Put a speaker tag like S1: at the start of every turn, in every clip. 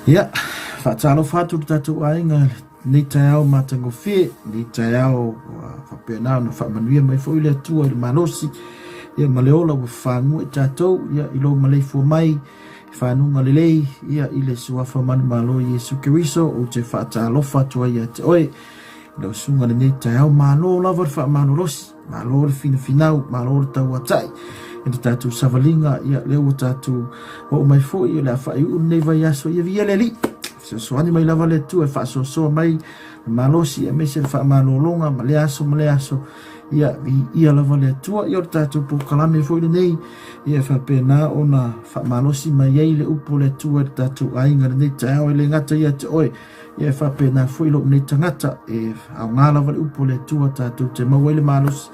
S1: Ia, faatalofa atu le tatou aiga lenei taeao matagofie, lenei taeao ua faapena ona faamanuia mai foi le Atua i le malosi, ia ma le ola ua fafanua i tatou, ia i lou maleifua mai i fanuga lelei, ia i le suafa manumalo Iesu Keriso, ou te faatalofa atu ai ia te oe. Lau susuga lenei taeao, malo lava le faamalolosi, malo le finafinau, malo le tauatai i le tatou savaliga, ia lea ua tatou oo mai foi o le a faaiuu lenei vaiaso, ia viia le Alii. Fesoasoani mai lava le Atua e faasoasoa mai le malosi aemaise le faamalologa ma lea aso ma lea aso. Ia viia lava le Atua. Ia o le tatou polokalame foi lenei, ia e faapena ona faamalosi mai ai le upu o le Atua i le tatou aiga lenei taeao, e le gata ia te oe, Ia e faapena foi lou nei tagata, e aoga lava le upu o le Atua tatou te maua ai le malosi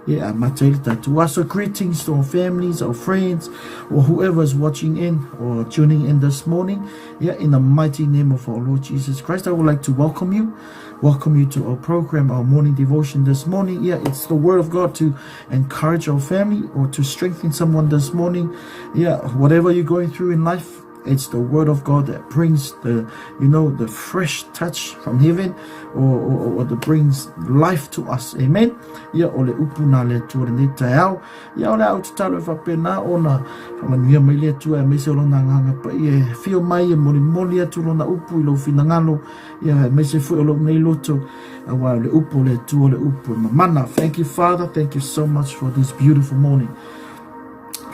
S1: e amata ai le tatou aso. Greetings to our families, our friends, or whoever is watching in or tuning in this morning. Yeah, in the mighty name of our Lord Jesus Christ, I would like to welcome you. Welcome you to our program, our morning devotion this morning. Yeah, it's the word of God to encourage our family or to strengthen someone this morning. Yeah, whatever you're going through in life, It's the word of God that brings the, you know, the fresh touch from heaven or, or, or that brings life to us. Amen. Ia o le upu nā le Atua lenei taeao. Ia o le au tatalo e faapena ona whamanuia mai le Atua aemaise o lona agaga paia e whio mai e molimoli atu lona upu i lou finagalo. Ia aemaise foi o lou nei loto. Aua o le upu o le Atua o le upu e mamana. Thank you Father. Thank you so much for this beautiful morning.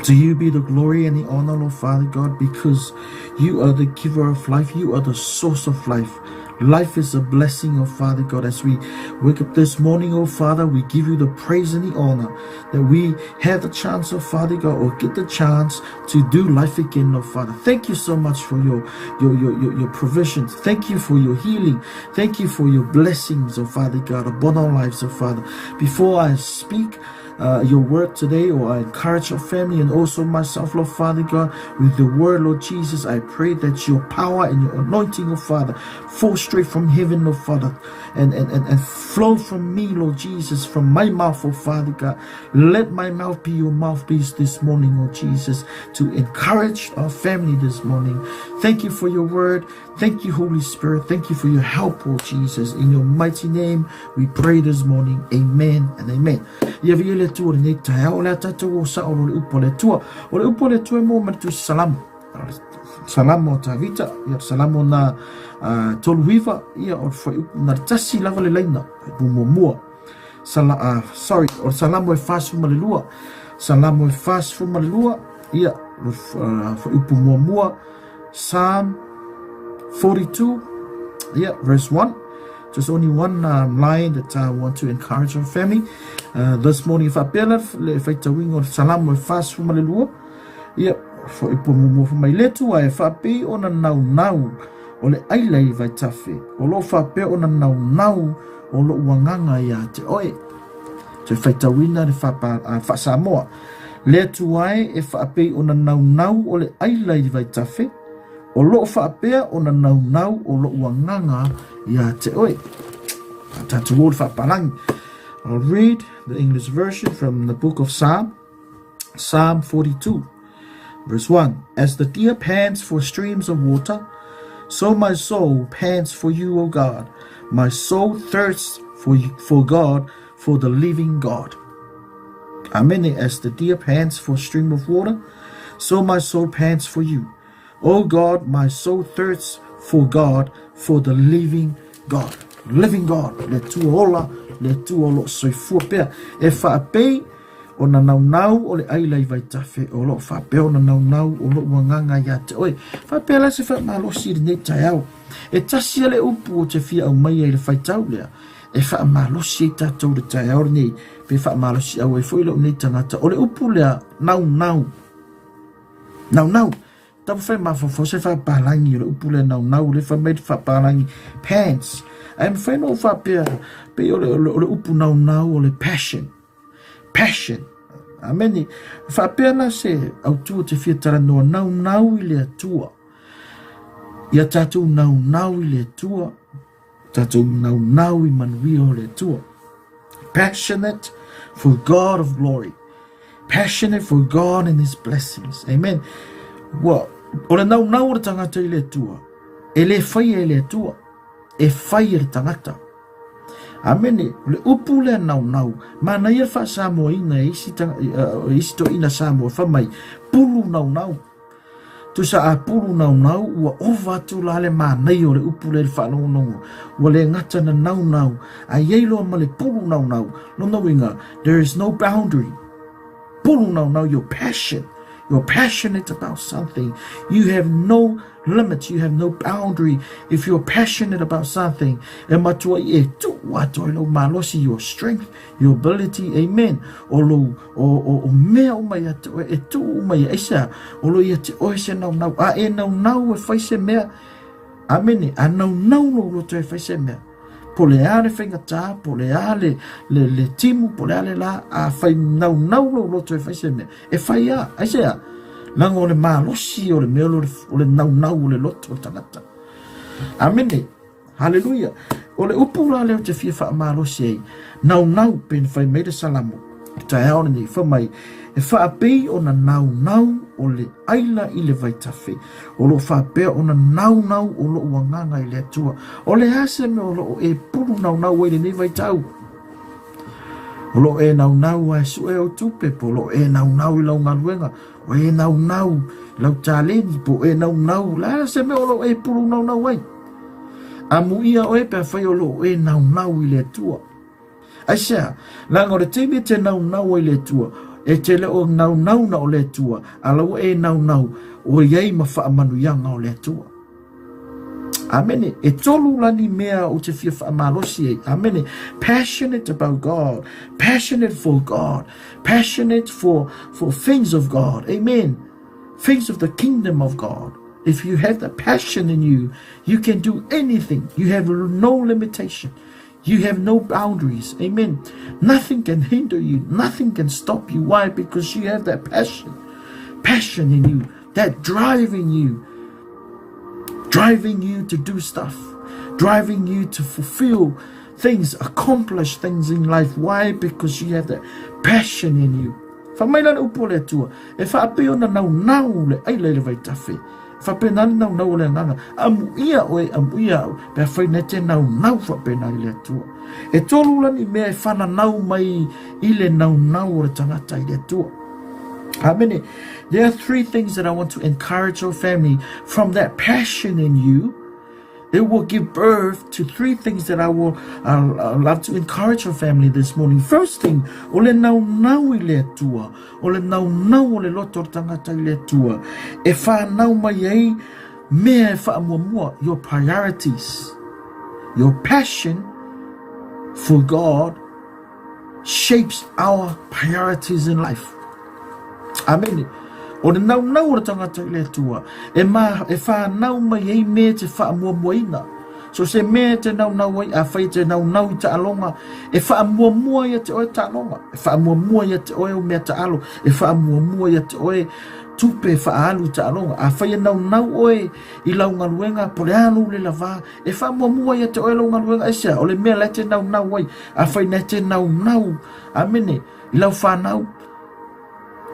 S1: To you be the glory and the honor, Lord Father God, because you are the giver of life. You are the source of life. Life is a blessing, oh Father God. As we wake up this morning, oh Father, we give you the praise and the honor that we have the chance, oh Father God, or get the chance to do life again, oh Father. Thank you so much for your your your your, your provisions. Thank you for your healing. Thank you for your blessings, oh Father God, upon our lives, oh Father. Before I speak, your word today, or I encourage your family and also myself, Lord Father God, with the word, Lord Jesus. I pray that your power and your anointing, oh Father, fall straight from heaven, Lord Father, and, and, and, and flow from me, Lord Jesus, from my mouth, oh Father God. Let my mouth be your mouthpiece this morning, oh Jesus, to encourage our family this morning. Thank you for your word. Thank you, Holy Spirit. Thank you for your help, Lord Jesus. In your mighty name, we pray this morning. Amen and amen. Ia viia le Atua lenei taeao, o le a tatou o sao lo le upu a le Atua. O le upu a le Atua e mua mai le tusi Salamo. Salamo a Tavita, ia Salamo na uh, tolu iva, ia o le fuaiupu na le tasi lava le laina, e muamua. Sala, uh, sorry, o le Salamo e 42. Salamo e 42, ia, o uh, fuaiupu muamua, Psalm 42, yeah, verse 1. Just only one um, line that I want to encourage our family. Uh, this morning, faapea la le faitauina o le Salamo e 42, ia, fuaiupu muamua fai mai le Atua e faapei ona naunau o le aila i vaitafe, o lo o faapea ona naunau o lou agaga ia te oe. Toe faitauina le faa-Samoa. Le Atua e e faapei ona naunau o le aila i vaitafe, o loo faapea ona naunau o lou agaga ia te oe. Tatou o le faapalagi. I'll read the English version from the book of Psalm, Psalm 42, verse 1. As the deer pants for streams of water, so my soul pants for you, O God. My soul thirsts for, you, for God, for the living God. Amen. As the deer pants for stream of water, so my soul pants for you. O God, my soul thirsts for God, for the living God. Living God, le Atua ola, le Atua o lo o soifua pea. E faapei ona naunau o le aila i vaitafe, o lo o faapea ona naunau o lou agaga ia te oe. Faapea la se faamalosi i lenei taeao. E tasi a le upu ou te fia aumaia i le faitau lea, e faamalosi ai tatou i le taeao lenei, pe faamalosiau ai foi lou nei tagata. O le upu lea, naunau. Naunau. Taumafai mafaufau se faapalagi o le upu lea naunau, le fai mai le faapalagi pants. Ae mafai ona ou faapea, pei o le, o le, o le upu naunau o le passion. Passion. Amene. Faapea la se autu o te fia talanoa naunau i le Atua. Ia tatou naunau i le Atua, tatou naunau i manuia o le Atua. Passionate for God of glory. Passionate for God and His blessings. Amen. Ua, o le naunau o le tagata i le Atua. E lē faia e le Atua, e fai e le tagata. Amene. O le upu lea naunau, manaia le faasamoaina e isi, e isi toeaiina Samoa, fai mai, pulu naunau. Tusa a pulu naunau, ua ova atu la le manaia o le upu lea i le faalogologo. Ua le gata na naunau, a i ai loa ma le pulu naunau. Lona uiga, there is no boundary. Pulu naunau, your passion. You're passionate about something. You have no limits. You have no boundary. If you're passionate about something, e matua i e tuu atu ai lou malosi, your strength, your ability, amen. O lou, o, o, o mea uma ia te oe, e tuu uma ia, aisea, o lo ia te oe se naunau, a e naunau e fai se mea, amene, a naunau lou loto e fai se mea. Po le a le faigata, po le a le, le, le timu, po le a le la, a fai naunau lou loto e fai se mea. E fai a, aisea, leaga o le malosi o le mea o le naunau o le loto o le tagata. Amene. Haleluia. O le upu la lea ou te fia faamalosi ai, naunau, pei ona fai mai le Salamo i le taeao lenei, fai mai, e faapei ona naunau o le aila i le vaitafe, o lo o faapea ona naunau o lou agaga i le Atua. O le a se mea o lo o e pulu naunau ai i lenei vaitau? O lo o e naunau a e sue au tupe, po o lo o e naunau i lau galuega, o e naunau i lau taleni, po o e naunau, le a se mea o lo o e pulu naunau ai? Amuia oe pe afai o lo o e naunau i le Atua. Aisea, leaga o le taimi e te naunau ai i le Atua, e te le o naunau na o le Atua, a la ua e naunau, ua i ai ma faamanuiaga o le Atua. Amene. E tolu lani mea ou te fia faamalosi ai. Amene. Passionate about God. Passionate for God. Passionate for, for things of God. Amen. Things of the kingdom of God. If you have the passion in you, you can do anything. You have no limitation. You have no boundaries. Amen. Nothing can hinder you. Nothing can stop you. Why? Because you have that passion. Passion in you. That drive in you. Driving you to do stuff. Driving you to fulfill things, accomplish things in life. Why? Because you have that passion in you. Fai mai la le upu o le Atua, e faapei ona naunau le aila i le vaitafe. E faapena le naunau o le agaga. Amuia oe, amuia au, pe afai na e te naunau faapena i le Atua. E tolu la ni mea e whananau mai i le naunau o le tangata i le Atua. Amene. There are three things that I want to encourage your family from that passion in you. It will give birth to three things that I will uh, love to encourage your family this morning. First thing, o le naunau i le Atua, o le naunau o le loto o le tangata i le Atua, e whānau mai ai mea e whaamuamua, your priorities, your passion for God shapes our priorities in life. Amene. O le naunau o le tangata i le Atua, e, ma, e whānau mai ei me te whaamuamuaina. So se mea te naunau ai, a whai te naunau i taaloga, e whaamuamua ia te oe taaloga, e whaamuamua ia te oe o mea taalo, e whaamuamua ia te oe tupe e whaalu i taaloga. A whai e naunau oe i lau galuega, po le alu le lavā, E whaamuamua ia te oe lou galuega, aisea, o le mea la e te naunau ai, afai na e te naunau, amene, i lau whanau,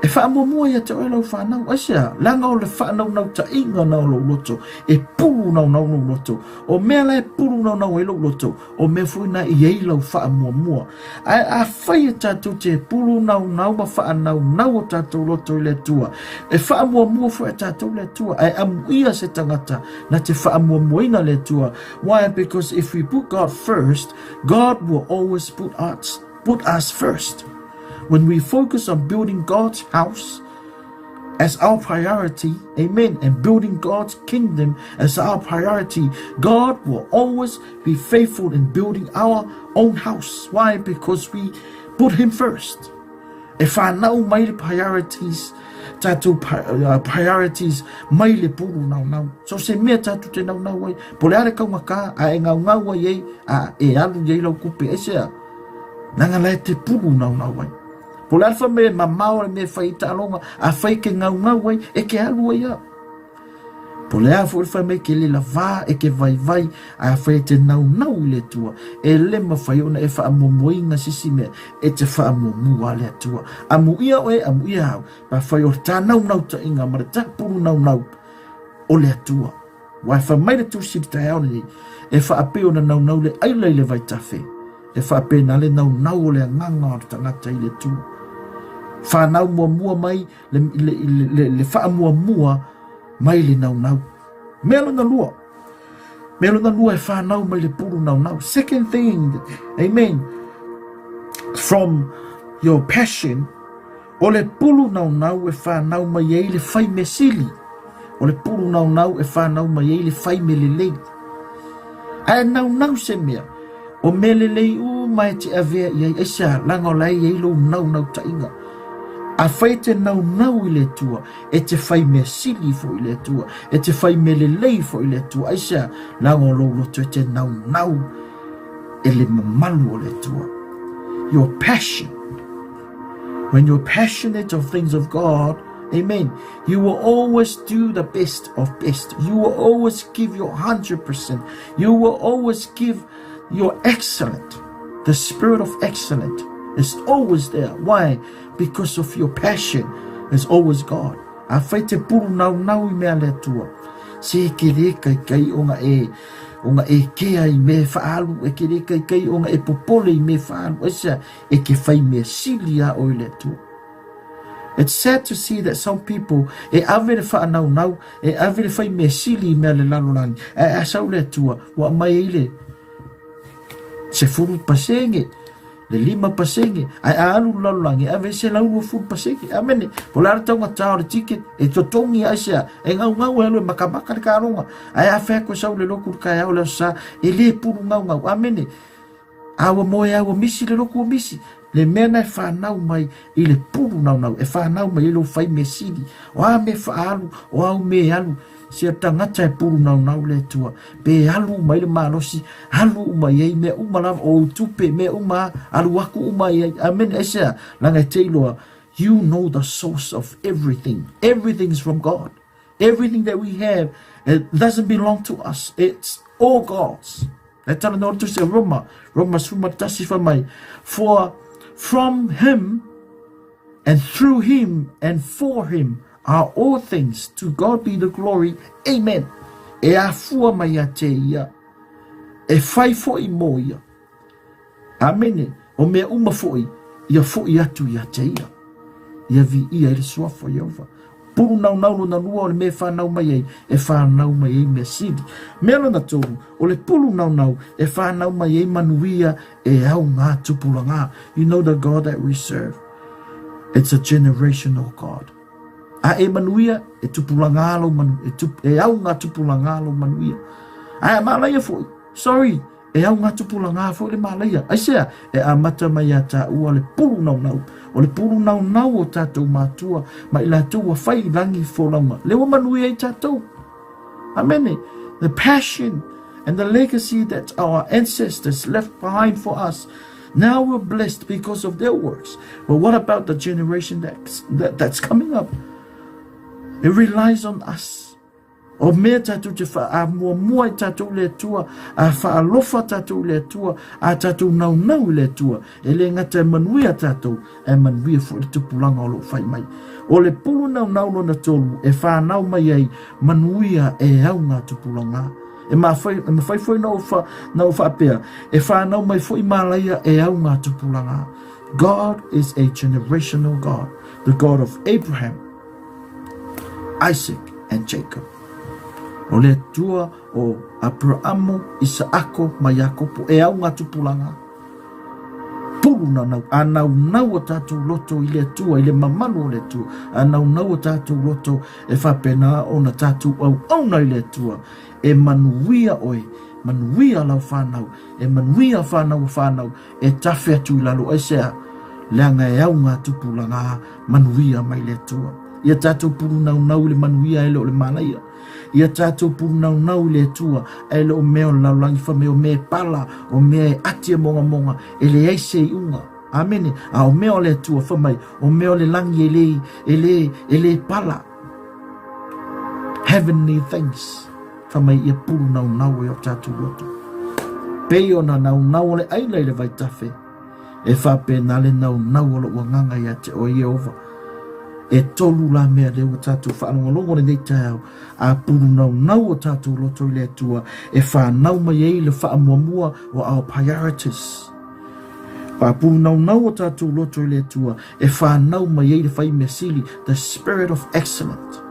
S1: e whaamuamua ia te oe lau whanau, aisea, leaga o le whaanaunautaiga na o lou loto, e pulu naunau lou loto, o mea la e pulu naunau ai lou loto, o mea foi na i ai lau whaamuamua. Ae afai e tatou te pulu naunau ma whaanaunau o tatou loto i le Atua, e whaamuamua foi a tatou le Atua, ae amuia se tangata na te whaamuamuaina le Atua. Why? Because if we put God first, God will always put us, put us first. When we focus on building God's house, as our priority, amen, and building God's kingdom as our priority, God will always be faithful in building our own house. Why? Because we put Him first. E whānau mai le priorities, tātou uh, priorities mai le puru nau nau. So se mea tātou te nau nau ai, po le are kaunga kā, a e ngau ngau ai ei, a e alu i ei lau kupe, e sea, nanga lai te puru nau nau ai. Po le alfa me mamao le mea whai taaloga, a whai ke ngau ngau ai, e ke alu ai a. Po le a foi le fai mai ke le lavā e ke vaivai, a whai e te naunau i le Atua, e le mawhai ona e whaamuamuaina sisi mea, e te whaamuamua le Atua. Amuia oe, amuia au, pa whai o le tā naunau tainga ma le tā puru naunau o le Atua. Aua e fai mai le Tusi i le taeao lenei, e faapei ona naunau le aila i le vaitafe, e faapena le naunau o le agaga o le tagata i le Atua. Fanau muamua mai le, le, le, le faamuamua mai le naunau. Mea lona lua, mea lona lua e fanau mai le pulu naunau. Second thing, amen, from your passion, O le pulu naunau e whanau mai ai le whai me sili. O le pulu naunau e whanau mai ai le whai me lelei. Ae naunau se mea, o mea lelei uma e te avea i ai, aisea, laga o la e i ai lou naunautaiga. Afai e te naunau i le Atua, e te whai mea sili foi i le Atua, e te whai mea lelei foi i le Atua, aisea, laga o lou loto e te naunau e le mamalu o le Atua. Your passion. When you're passionate of things of God, amen, you will always do the best of best. You will always give your 100%. You will always give your excellent. The spirit of excellent is always there. Why? Because of your passion is always God. Afai te puru naunau i mea le Atua. Se ke le kaikai o nga e o nga e kea i me whaalu, e ke le kaikai o nga e popole i me whaalu. Aisea, e ke whai mea sili a oe le Atua. It's sad to see that some people e ave le whaanaunau, e ave le whai mea sili i mea le lalolagi, ae a sau le Atua, ua aumai ai le 10%, le 5%, ae a alu le lalolagi, e ave ai 120%. Amene. Po o le a le taugata o le ticket, e totogi aisea, e gaugau e alu e makamaka le kaloga, ae a fai atu e sau le lotu i le taeao le Aso Sa, e le pulu gaugau. Amene. A ua moe a ua misi le lotu ua misi. Le mea na e whanau mai i le pulu naunau, e whanau mai ai lou whai mea sili. O a mea whaalu, o au mea e alu, sia tagata e pulu naunau le Atua. Pe alu uma ai le malosi, alu uma i ai mea uma lava, o ou tupe, mea uma, alu aku uma i ai. Amene, aisea, laga e te iloa, you know the source of everything. Everything is from God. Everything that we have, it doesn't belong to us. It's all God's. E tala no tusi o Roma, Roma suma tasi fa mai. For from him and through him and for him are all things. To God be the glory. Amen. E afua mai a te ia. E whai foi mo ia. Amene, o mea uma foi, ia foi atu ia te ia. Ia viia ai le suafa o Ieova. Pulu naunau lona lua o le mea e whanau mai ai, e whanau mai ai mea sili. Mea lona tolu, o le pulu naunau e whanau mai ai manuia e au ngā tupuranga. You know the God that we serve. It's a generational God. A e manuia, e tupuranga lou manu, e, tup, e au ngā tupuranga lou manuia. Ae a mālaia foi, sorry, E au ngā tupuranga foi le mālaia. Aisea, e amata mai iā tāua le pulu naunau. O le pulu naunau o tātou mātua ma i latou ua whai rangi folauga. Le ua manuia ai tātou. Amene. The passion and the legacy that our ancestors left behind for us. Now we're blessed because of their works. But what about the generation that's, that, that's coming up? It relies on us. O mea tātou te whaamuamua i tātou le Atua, a whaalofa tātou le Atua, a tātou naunau i le Atua, e le ngata e manuia tātou, e manuia foi le tupulaga o loo whai mai. O le pulu naunau lona tolu e whanau mai ai manuia e au ngā tupulaga. E mawhai, e mawhai foi na o, wha, na o whaapea, e whanau mai foi mālaia e au ngā tupulaga. God is a generational God, the God of Abraham, Isaac and Jacob. O le Atua o Aperamo, Isaako ma Iakopo, e au ngā tupuranga. Pulu naunau, a naunau o tātou loto i le Atua, i le mamalu o le Atua, a naunau o tātou loto e whapena ona tātou auauna i le Atua, e manuia oe, manuia lau whanau, e manuia whanau o whanau, e tawhe atu i lalo, aisea, leaga e au ngā tupuranga manuia mai le Atua. Ia tātou purunaunau i le manuia e le o le mālaia. Ia tātou purunaunau i le Atua e le o mea o le lalolagi wha mea o mea e pala, o mea e ati e mongamonga, e leai se iuga. Amene. A o mea o le Atua wha mai, o mea o le langi e le, e le, e le pala. Heavenly things. Wha mai ia purunaunau e o tātou loto. Pei ona naunau o le aila i le vaitafe. E faapena le naunau o lou agaga ia te oe, Ieova. E tolu la mea lea ua tatou faalogologo lenei taeao, a pulunaunau o tatou loto i le Atua e fanau mai ai le faamuamua o our priorities. A pulunaunau o tatou loto i le Atua e fanau mai ai le fai mea sili, the spirit of excellence.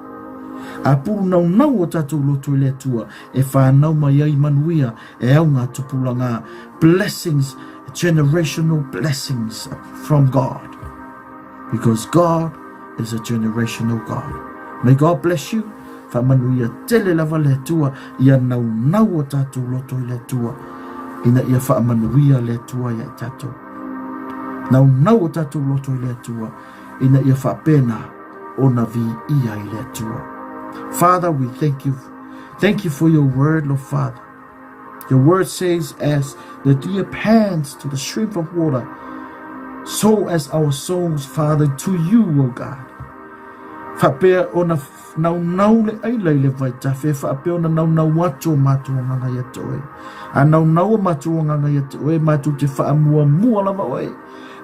S1: A pulunaunau o tatou loto i le Atua e fanau mai ai manuia e au ngā tupulaga, blessings, generational blessings from God. Because God is a generational God. May God bless you. Faamanuia tele lava le Atua ia naunau o tatou loto i le Atua ina ia faamanuia le Atua ia i tatou. Naunau o tatou loto i le Atua ina ia faapena ona viia i le Atua. Father, we thank you. Thank you for your word, Lord Father. Your word says, as the deer pants to the stream of water, so as our souls, Father, to you, O God. Faapea ona naunau le aila i le vaitafe, faapea ona naunau atu o matou agaga ia te oe. A naunau o matou agaga ia te oe, matou te faamuamua lava oe.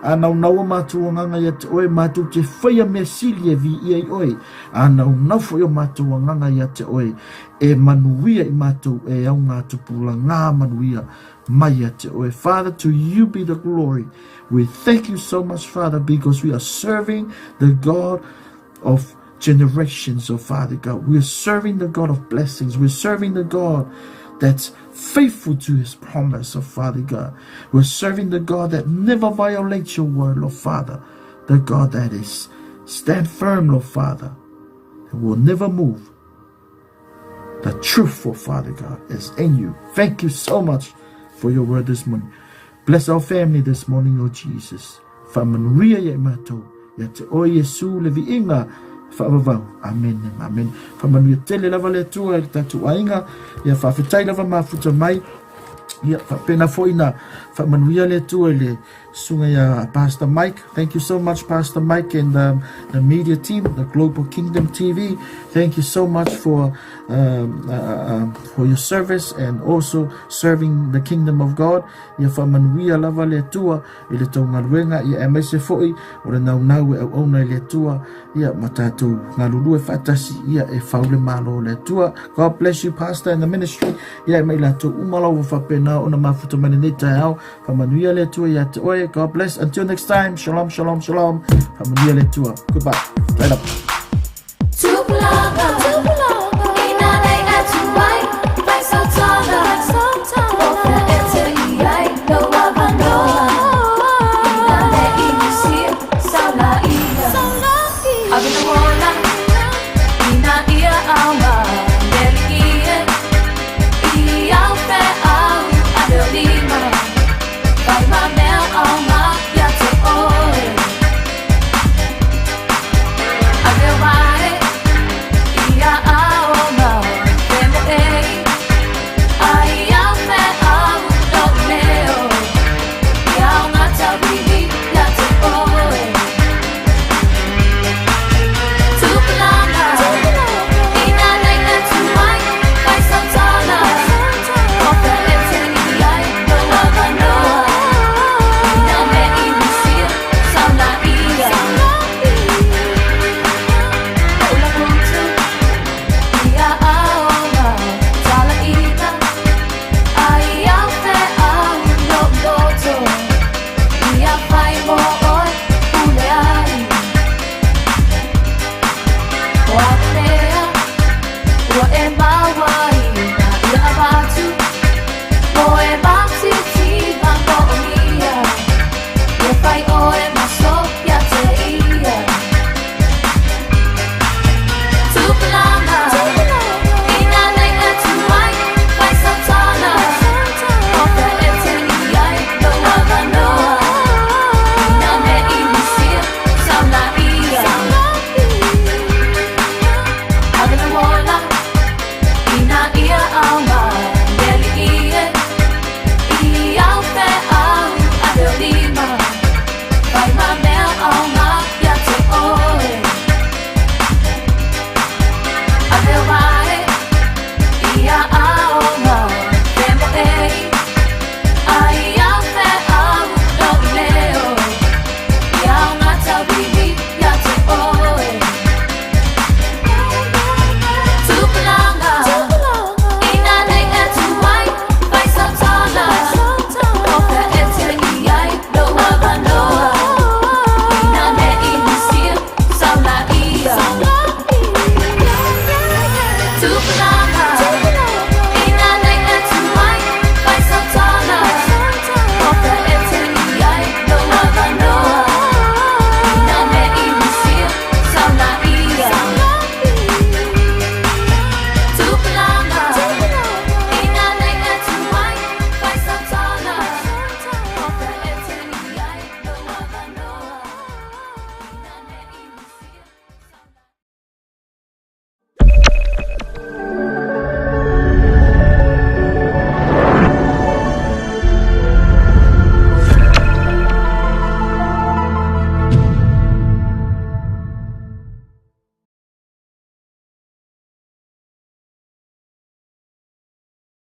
S1: A naunau o matou agaga ia te oe, matou te faia mea sili e viia i oe. A naunau foi o matou agaga ia te oe, e manuia i matou e au ngā tupulaga manuia mai ia te oe. Father, to you be the glory. We thank you so much, Father, because we are serving the God of generations, oh Father God. We are serving the God of blessings. We're serving the God that's faithful to his promise, oh Father God. We're serving the God that never violates your word, Lord Father. The God that is stand firm, Lord Father, that will never move. The truth, oh Father God, is in you. Thank you so much for your word this morning. Bless our family this morning, oh Jesus. Faamanuia ia i matou. Ia te oe Iesu le viiga faavavau. Amen. Amen. Faamanuia tele lava le Atua i le tatou aiga. Ia faafetai lava mafuta mai. Ia faapena foi na faamanuia le Atua i le susuga ia Pastor Mike. Thank you so much, Pastor Mike, and the media team, the Global Kingdom TV. Thank you so much for your service and also serving the kingdom of God. Ia faamanuia lava le Atua i le tou galuega, ia aemaise foi o le naunau e auauna i le Atua, ia ma tatou galulue faatasi, ia e fau le Malo o le Atua. God bless you, Pastor, and the ministry. Ia e mai latou uma lau ua faapena ona mafuta mai lenei taeao. Faamanuia le Atua ia te oe. God bless. Until next time. Shalom, shalom, shalom. Faamanuia le Atua. Goodbye. Right up.
S2: Tupulaga.